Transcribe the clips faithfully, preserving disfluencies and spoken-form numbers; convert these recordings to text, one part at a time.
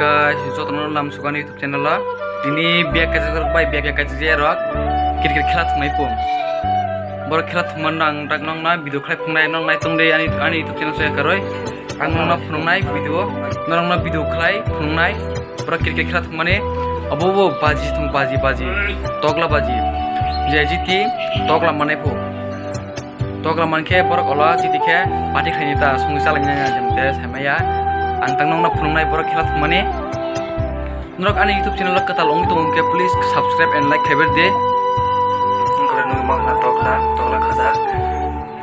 Guys, jotono lam sukani YouTube channel o. Tini biya kaisa bai biya kaisa je rok cricket khela thungnai pun. Borok khela thungmano ang tak nokna video khlai phungnai noknai tongde ani ani YouTube channel soya karoi. Ang nokna phunuknai video, norokno video khlai phunuknai. Borok cricket khela thungmani obo bo baji thung baji baji tokla baji. Je jiti tokla manai phu. Tokla mankhe borok olo chiti khe party khlaini ta songwi chalangya jemte saimaya. Ang tang nokna phunuknai borok khela thwngmani. Norok ani YouTube channel o kwtal wngwi tongo hwnkhe please subscribe and like khlaibai di. Wngkha nugwi mankha tokla, tokla khajak.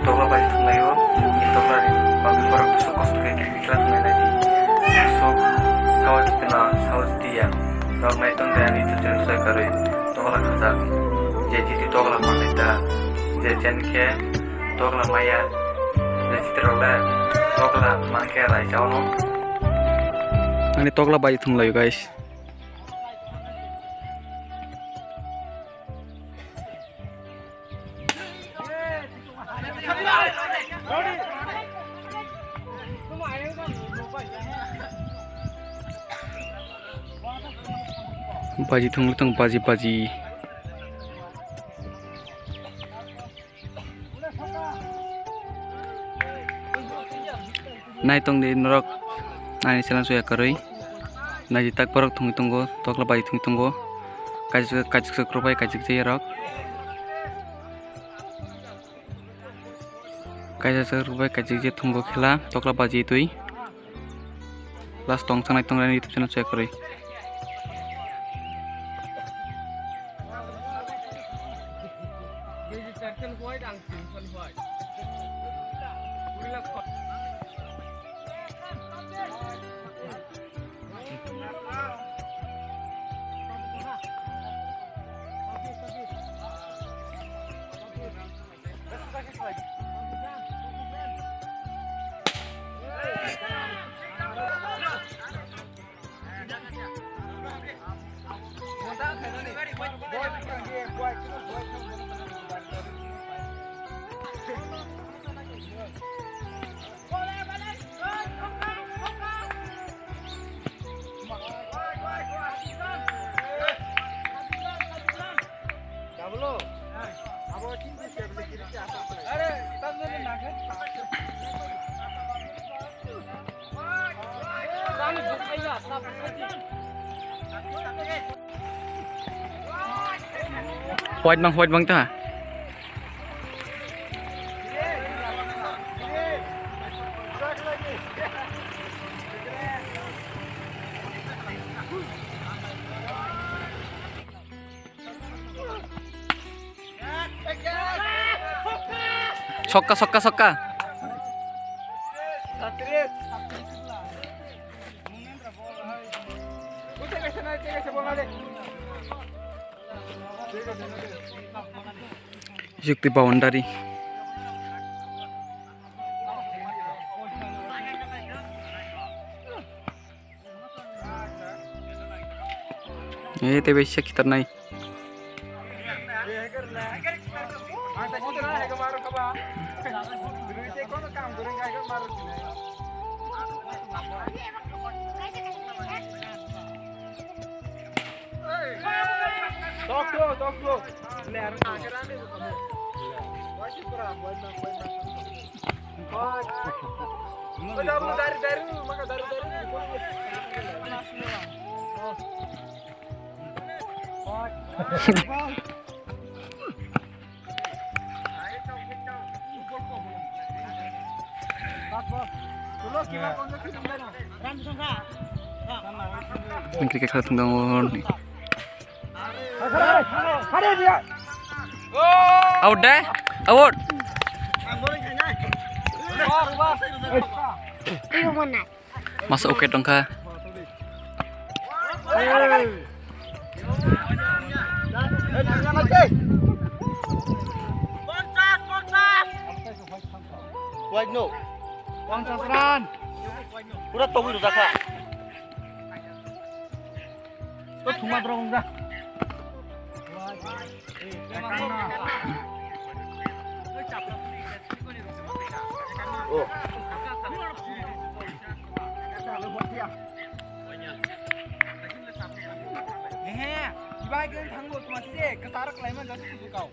Tokla bai thwnglaio. Tokla ni bagwi borok bwswk kosto khe khe khela thwngnai di. Sok sao chitino sao chitiya. Norok nai tongde ani YouTube channel subscribe karwi tokla khajak. Je chiti tokla manwi ta. Je chen khe tokla maya. Je chiti rok le tokla mankhe raisa ono. Ani tokla bai thwnglaio guys. Baji thwngwi tong baji baji. Nai tongdi norok ani channel soya karwi. Naidi tak borok thwngwi tongo, tokla bai thwngwi tongo. Kaisa kaisa kwrwk bai kaisa kwchwi rok. Kaisa kwrwk bai kaisa kwchwi thwngo khela tokla baji twi. Last tong thangnai tong rani YouTube channel check kwrwi. White bang, white bang ta. Sokka, sokka, sokka. Yukti boundary. Eh, tei bai se khitarnai. Tok, tok, tok, tok. Ang cricket khela thwngwi tongo hor ni. Out de, out. Masa wicket tongkha. Wide no. Pura togwi rwjakha. To thuma drong ja. Oh. Migraine thango, tuma se kwcharo kwlaima jat kuchukao.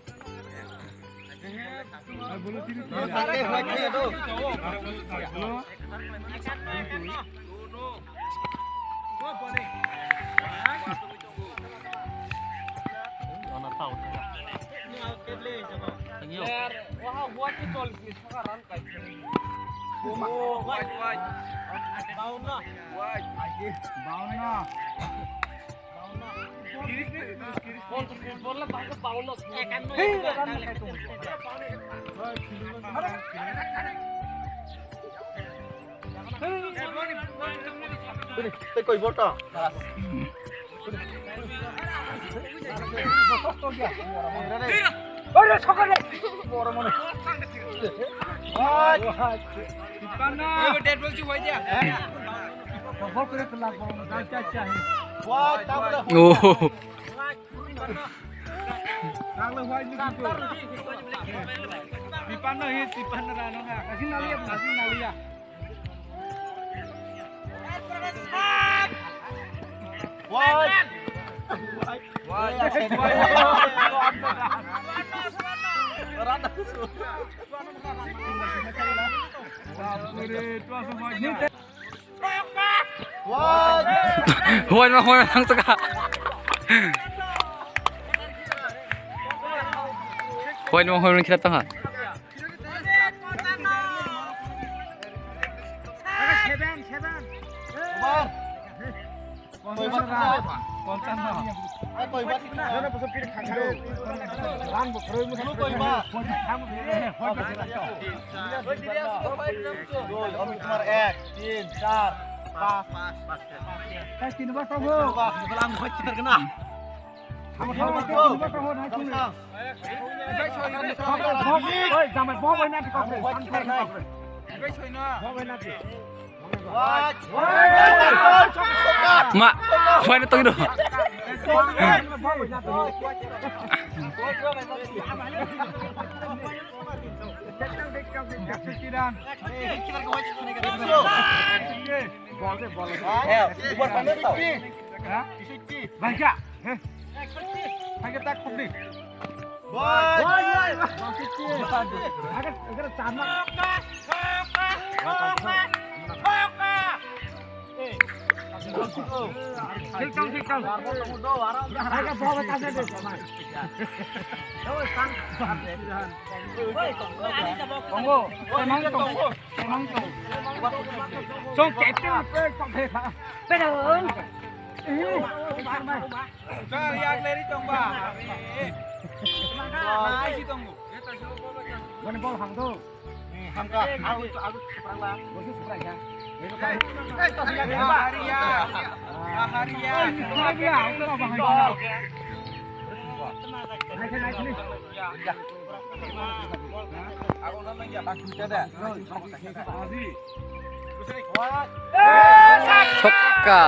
Tei koi bol to? Ore, sokole. Boro mone. Wah. Wah. Dead ball chu wai dia. Bol kore to lag bol. Acha, acha. Wah, tabra. Oh. Lag lo wai ni ko. Tipan no hi, tipan no rano na. Kasi naliya, kasi naliya. Huan ma huan ma thang saka. Huan ma huan ma khilap tang ha. Ek, tin, char, pas, pas, pas. Ma, huaino tongino. Bol de, bol de. Eh, ubar panas tau. Hah? Bangka. Heh. Hake tak khobri. Bol. Bol, bol. Hake, hake tak na. Thik thang, thik thang. Hake bol ta de. Tongo, temang tongo. Chong kete pe kok he ha. Pe da. Char yak leri tong ba. Ai si tong. Mane bol hang do. Hang ka. Agu agu suprang la. Bosu suprang ya. Eh to ya. Haria. Haria. Haria. Nice, nice, nice. Sokka.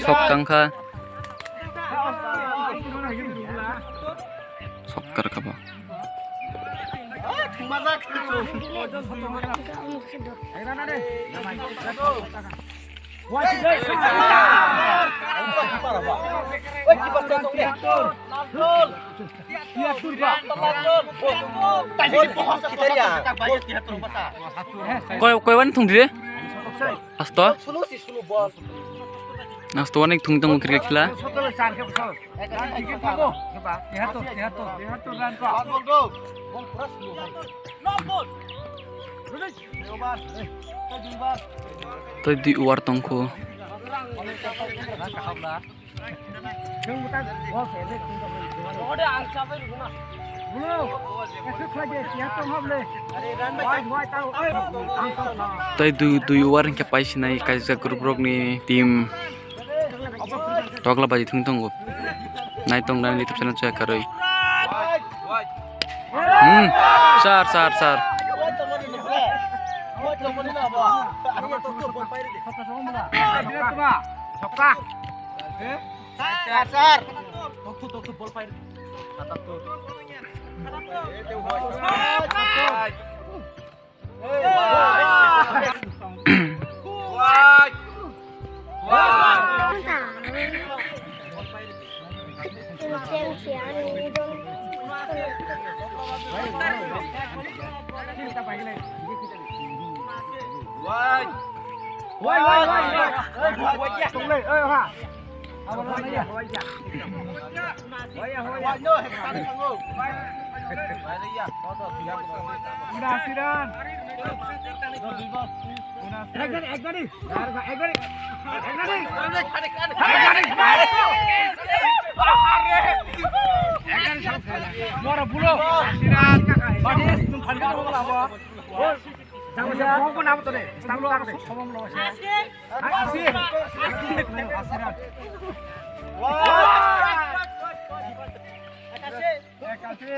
Sokka wngkha. Sokka rwkha bo. Koi, koi wan thung di. Asto. Asto wan thung tong cricket khela. Tei dui over tongkho. Tei dui, dui over hingke paisinai kaisa group rokni team. Tokla baji thung tongo. Nai tong nani YouTube channel chaya karwi. Hmm. Sar, sar, sar. Sar, sar. Wai, wai, wai, wai. Wai, wai, wai. Wai, wai, wai. Unasiran. Unasiran. Ekdari, ekdari. Ekdari. Ekdari. Mora bulo. Siran. Badis, tum khalga bulo abo. Jang jang kong ko nabo tore. Stang ko nabo. Somom lo. Asi. Asiran. Wah. Ekasi. Ekasi.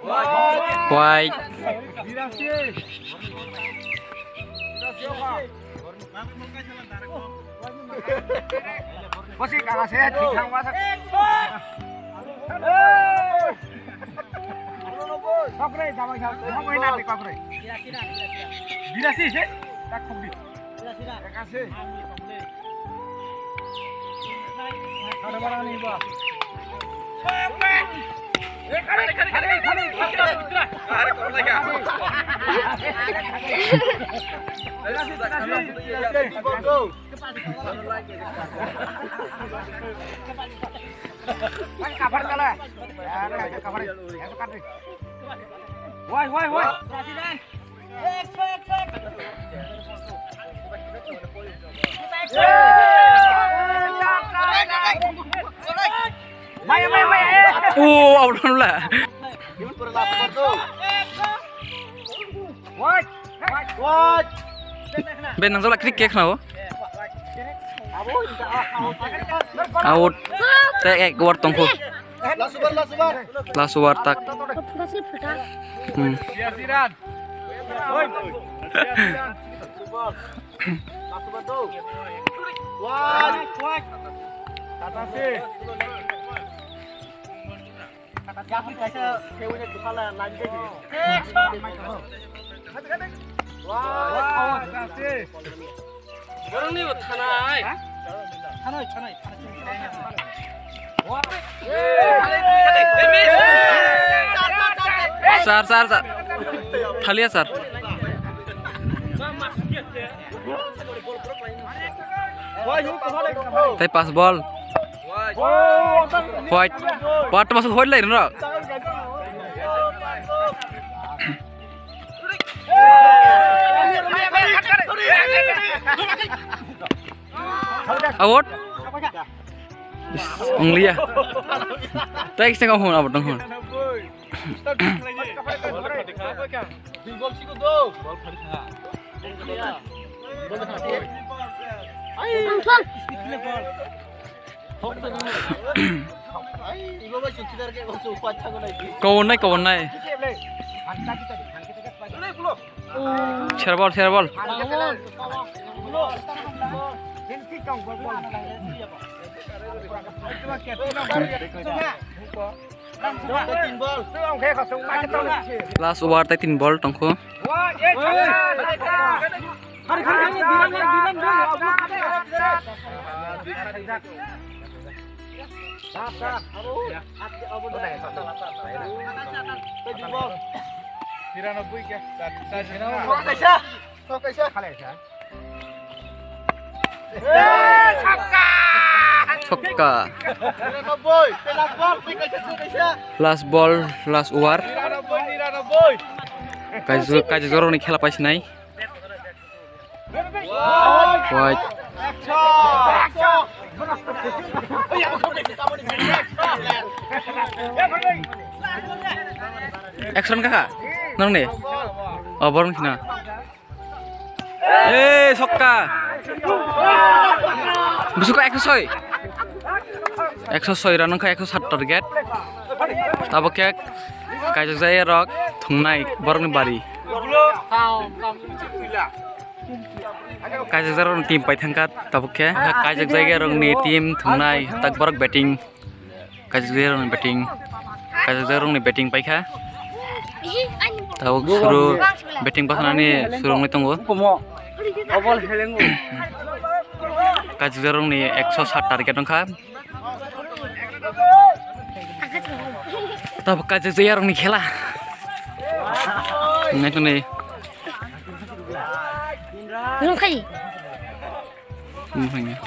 Wai. Birasi. Birasi apa? Bosi kala se, thik thang masa. Kokre, damai sa, damai na kokre. Birasi se, tak khobdi. Ekasi. Wai, wai, wai. Maya, maya, maya. Oh, out lah. Wait, wait, wait. Ben nang jala krik kek nao. Out. Te ek war tongkho. Last over, last over. Last over tak. Hmm. Siran. Oi. Siran. Last over tu. Wah. Kata sih. Kata siapa kaisa kewanya tu salah lanjut. Wah. Kata sih. Borokni bo thanai. Thanai, thanai, thanai. Sir, sir, sir. Thalia, sir. Tei pass ball. White. White masuk white lai rino. Out. Is, only ya. Thanks, thank you, out dong. Kau nai, kau nai. Serbol, serbol. Last over tei tin ball tongkho. Niranoboi ke. Sokka. Last ball, last over. Kaijak, kaijak jorokni khela paisinai. White. Action kha? Nang ni? Oh, borong khina. Eh, sokka. Busuka ekso soi. Ekso soi run wngkha, ekso sat target. Tabuk khe kaijak jaya rok thungnai borokni bari. Kaijak jaya rokni team pai thangkha tabuk khe. Kaijak jaya rokni team thungnai tak borok batting. Kaijak jaya rokni batting, kaijak jaya rokni batting paikha. Tabuk suru batting pasanani suru wngwi tongo. Kaijak jaya rokni ekso sat target wngkha. Tabuk kaijak jaya rokni khela. Nai tongnai. Rung khai. Hmm, hanya.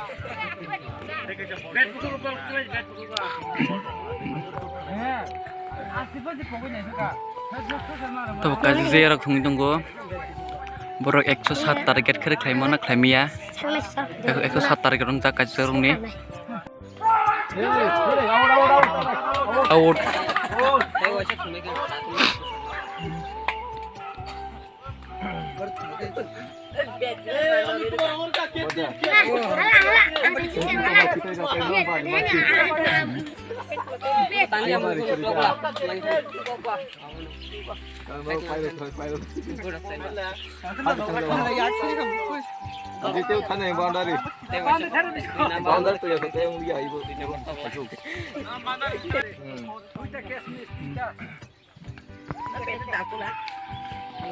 Tabuk kaijak jaya rok thungwi tongo. Borok ekso sat target khe khlaimano khlaimya. Ekso sat target wngjak kaijak rokni. Out. Boundary to ya, ya, ya. Hmm.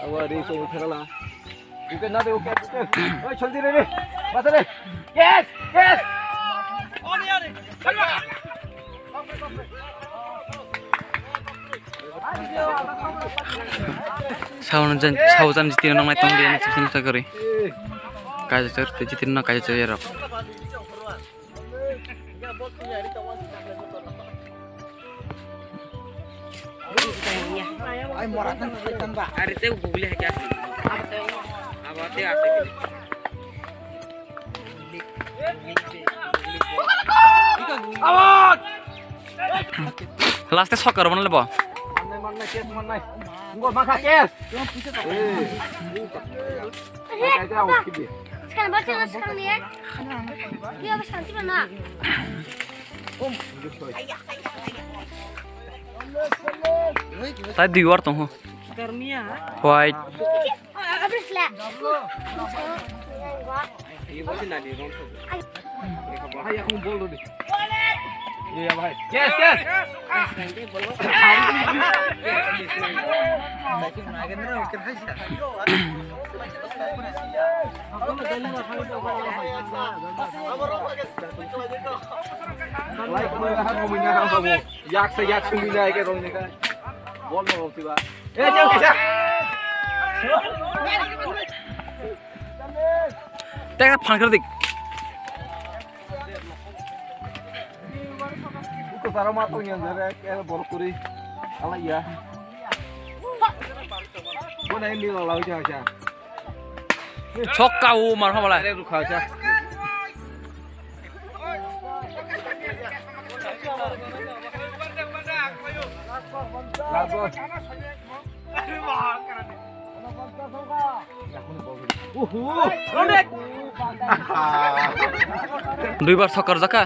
Awa, re, so, thagala. Wicket na de, wicket, wicket. Oi, chaldi re, re. Basa re. Yes, yes. Sawan jan, sawan jan jiti nang nai tong dia ni chisin sa kari. Kaja char te jiti na kaja char ya rok. Ai mora tan tan ba. Are te gugli hai kya? Abo te ase. Last e soccer mana lebo? Mannai, mannai, catch mannai. Ngo makha catch. Sekarang baca sekarang ni ya. Dia apa santi mana? Tai dui war tong ho. White. Yes, yes. Yak sa yak sumi na ke rong ne ka. Bol no rong tiba. Eh, jauh kisa. Teka phang kar dik. Ko sara ma to nyan jare ke bol kuri. Ala ya. Ko nai ni la la ja ja. Chokka u mar pha bala. Are rukha cha. Lago. Uhu. Duibar sokar jaka.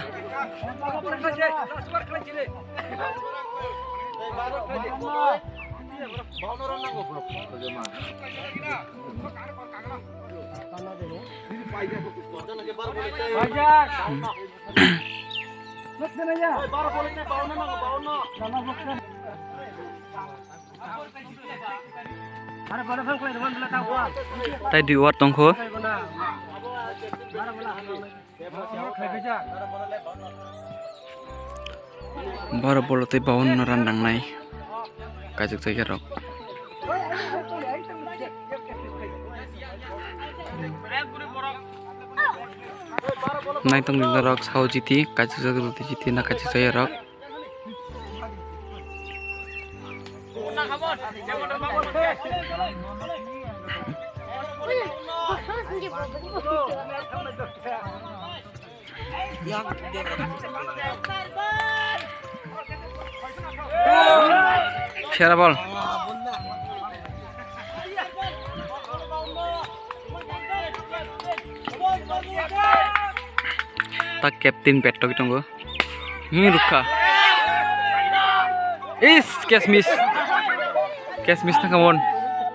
Tai dui war tongkho. Baro bolo tei bawan no ran nangnai. Kajak jaya rok. Nai tong ni rok sao jiti, kajak jaya rok jiti na kajak jaya rok. Sera bol. Ta captain bat togwi tongo. Hi rukha. Is catch miss. Catch miss thangkha mon.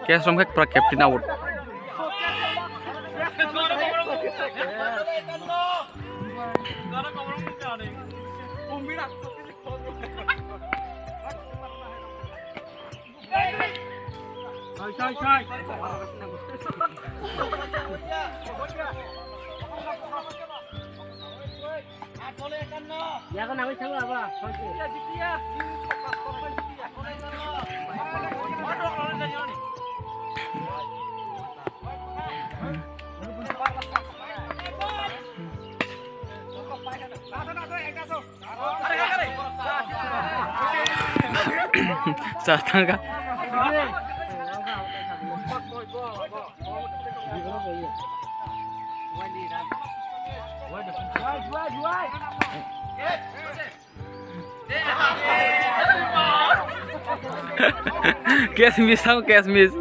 Catch romkha pura captain out. Yago nangwi thango abo. Sa thangka. Catch miss, how catch miss.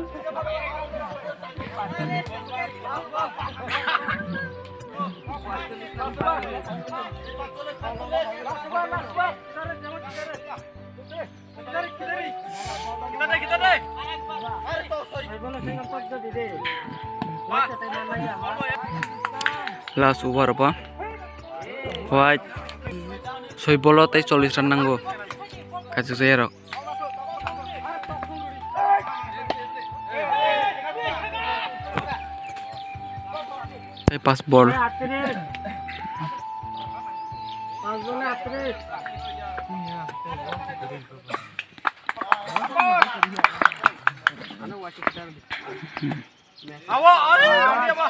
Last over ba. White. Soi bolo tei chollish run nango. Kaisa saya rok. Tei pas bol. Awo, awo, awo, awo.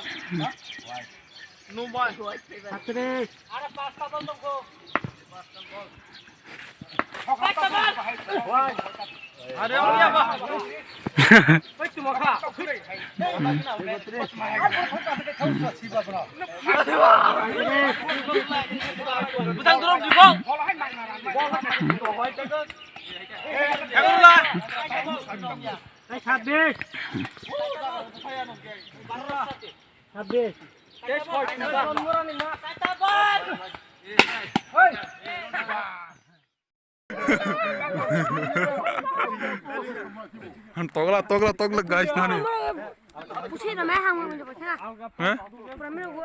Numbai. Are, awo, awo. Butang dorong di bol. Jago la. Ei, sabbish. Sabbish. Togla, togla, togla, guys, nani. Pusi na mai hang mo. Hah? Pura mero go.